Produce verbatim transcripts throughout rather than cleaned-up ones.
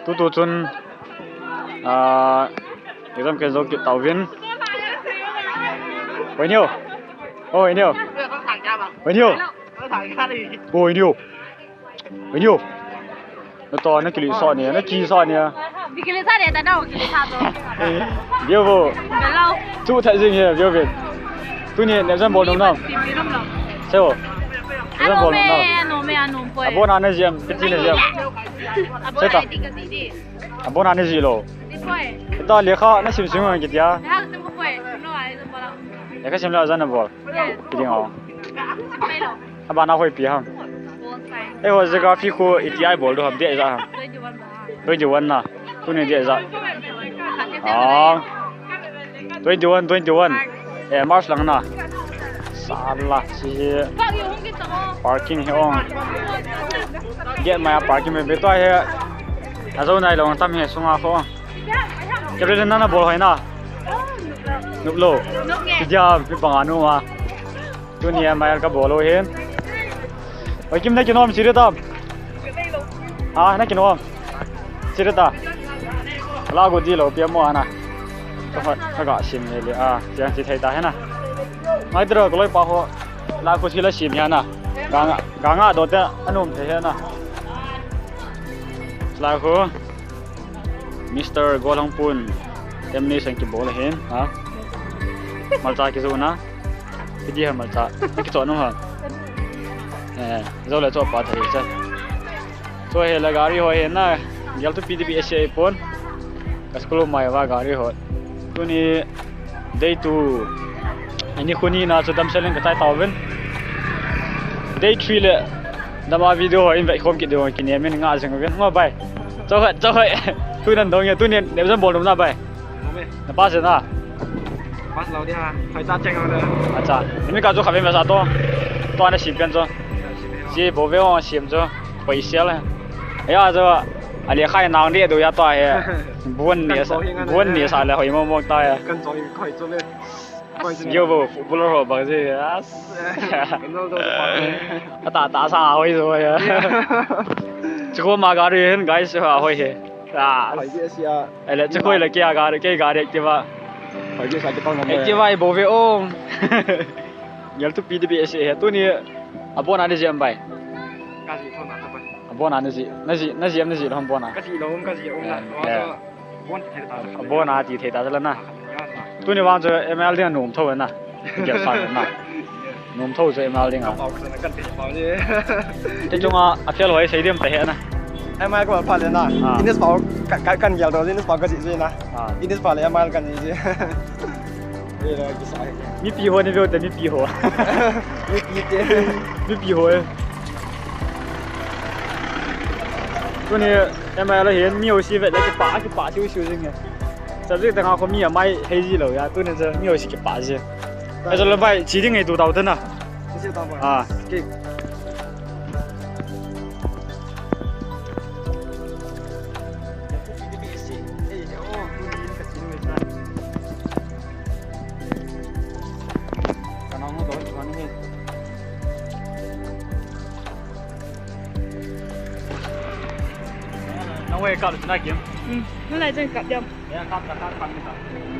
Tutu chun, ah, exam cancel kit tauvin. Hoineo. Oh, hoineo. Hoineo. Oh, hoineo. Hoineo. Nato, nakilisa ni, nakisa ni. Bikilisa ni, tana, kilisa to. Bia vo. Hello. Tu thai jing he, bia vo. Tuni exam bol nom nam. Seo. Exam bol nom nam. Ano me, ano me, ano poi. Abona na jam, piti na jam. Abona iti ka di di. Abona ni ji lou. Ita lekha na sim sim ngai kitia. Lekha sim ko poi. Lekha sim la jana bol. Kiding o. Abana hoi pi ham. Eiho geography khu iti a ibol diu ham, date ijat ham. Twenty one na. Tuni date ijat. Ah. Twenty one, twenty one. Eh, March lang na. Sala, si hi. Parking hi ong. Gate mai a parking mai beto hi. Ajo nai long tam hi sunga kho. Kevin nana bol hoi na. Nup lou. Kidia mi panga nu ma. Tuni a mai ka bol lou hin. Oi, kim na kinom siri tam. Ah, na kinom. Siri ta. La go di lo pia mo ana. Ka ga sim le le. Ah, siang si thei ta hena. Mai dro ko loi pa ho. La ko si la sim ya na. Ga nga, ga nga do ta anum thei hena. La ko. Mister Golhangpun, M N A sang kibol ahin, ha? Malcha kijoh na. Kidi ha malcha. Kichoh nung ha. Eh, jo le choh pa thei cha. Choh he la gari ho he na. Gel tu P D P S A pon. Ka school mai va gari ho. Tuni Day two. Ani khu ni na chu damsel in ka chai tauvin. Day three le dama video ho in vei khom kit diu kinem in nga jing uvin. Ngo bai. Chau khai, chau khai. Tu nan dong ya, tu ni ne jam bol na bai. Ome. Na pass na. Pass lou dia. Khai ta cheng lou. Acha. Ni mi ka chu khabe ma sa to. To ana sim pen chu. Si bo ve ong sim chu. Poi sial. Ya chu. Ali khai nang dia do ya to he. Bun ni sa. Bun ni sa le hoi mo mo ta ya. Kan choi khoi chu le. Yo bo footballer ho bang je. Ronaldo. Ata ta sa hoi jo ya. Chukho ma gari hin guys ha hoi he. Ah. Hoi je sia. Ele chukho le kia gari ke gari ke ba. Hoi je sa ke tong. Ke ba bo ve ong. Gel tu P D P S A he tuni. Abon ani je am bai. Ka ji thon na ta bai. Abon ani ji. Na ji na ji am na ji lom bona. Ka ji lom ka ji ong na. Bon ti thei ta. Abona ti thei ta la na. Tuni vang chu M L ding a nom tho na. Gel sa na. Nom tho chu M L ding a. Pau ka na kan ti pau ni. Te chunga a fail hoi sei dem ta he na. M L ko pha le na. Ah. Ines pau ka, ka, kan gel do Ines pau ka ji ji na. Ah. Ines pau le M L kan ji ji. Mipi ho ni veu te mipi ho. Mipi te. Mipi ho. Tuni M L hin mi ho si vet le kipa, kipa siu siu jing e. Subject dang a kho mi a mai hei ji lou ya. Tuni chu mi ho si kipa ji. Ajo lo bai chi ding ngai tu tau te na. Chi tau bai. Ah. Ki. Nang wei kap na kim. Hmm, nang lai jen kap jam. Ya, kap, kap, kap, kap.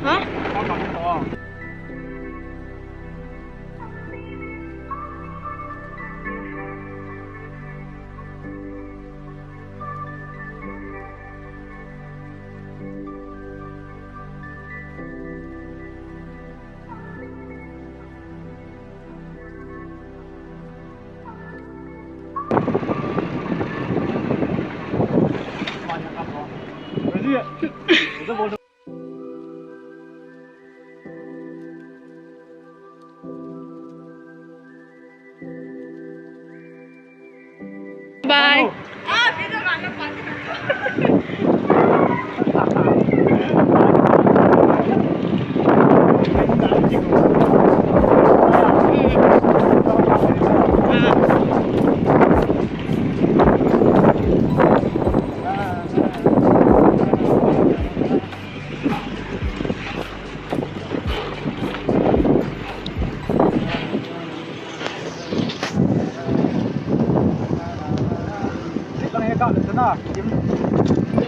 Ha? Kap, kap, kap. Bye.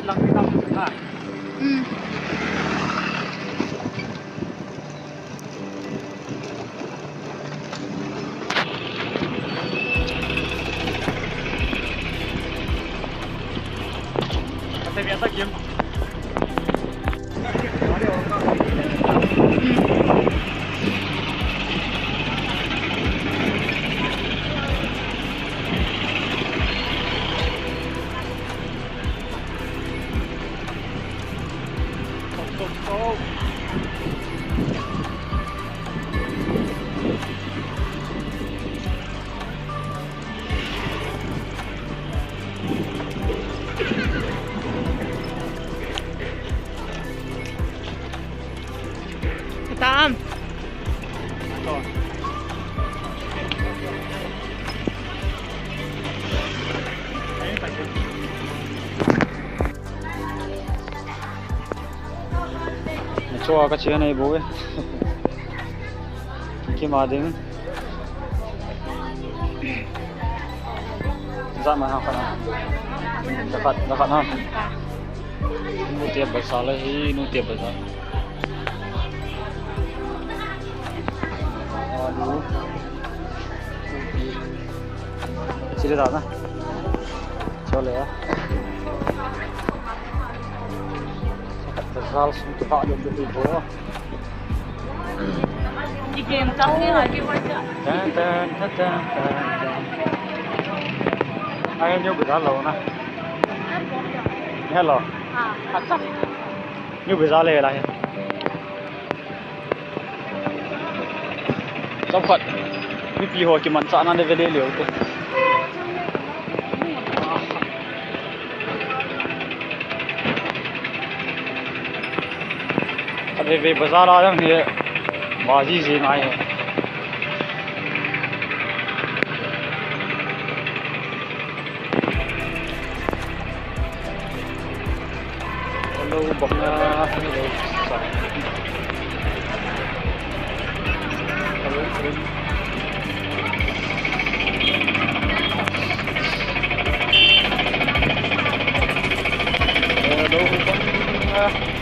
Lang kita mo na. Hmm. Kasi biya ta game. Tam. Chua ka chia nei bu e. Ki ma ding. Za ma ha ka na. Za khat, za khat na. Nu te ba sa le hi, nu te ba sa. Alu. Chile da na. Chole ya. Zal sum tu ha lo tu ko. Ki game chang ni la ki pa cha. Tan, tan, tan, tan, tan, tan. Ai, nyu bu za lo na. Hello. Ha. Acha. Nyu bu za le la he. Chomkhat mipi ho kimanchahna le ve le leu te. Khat veve bazar a jong hi, baji ji ngai he. Hello, bang na, hello, sa. Hello, friend. Hello, bang na.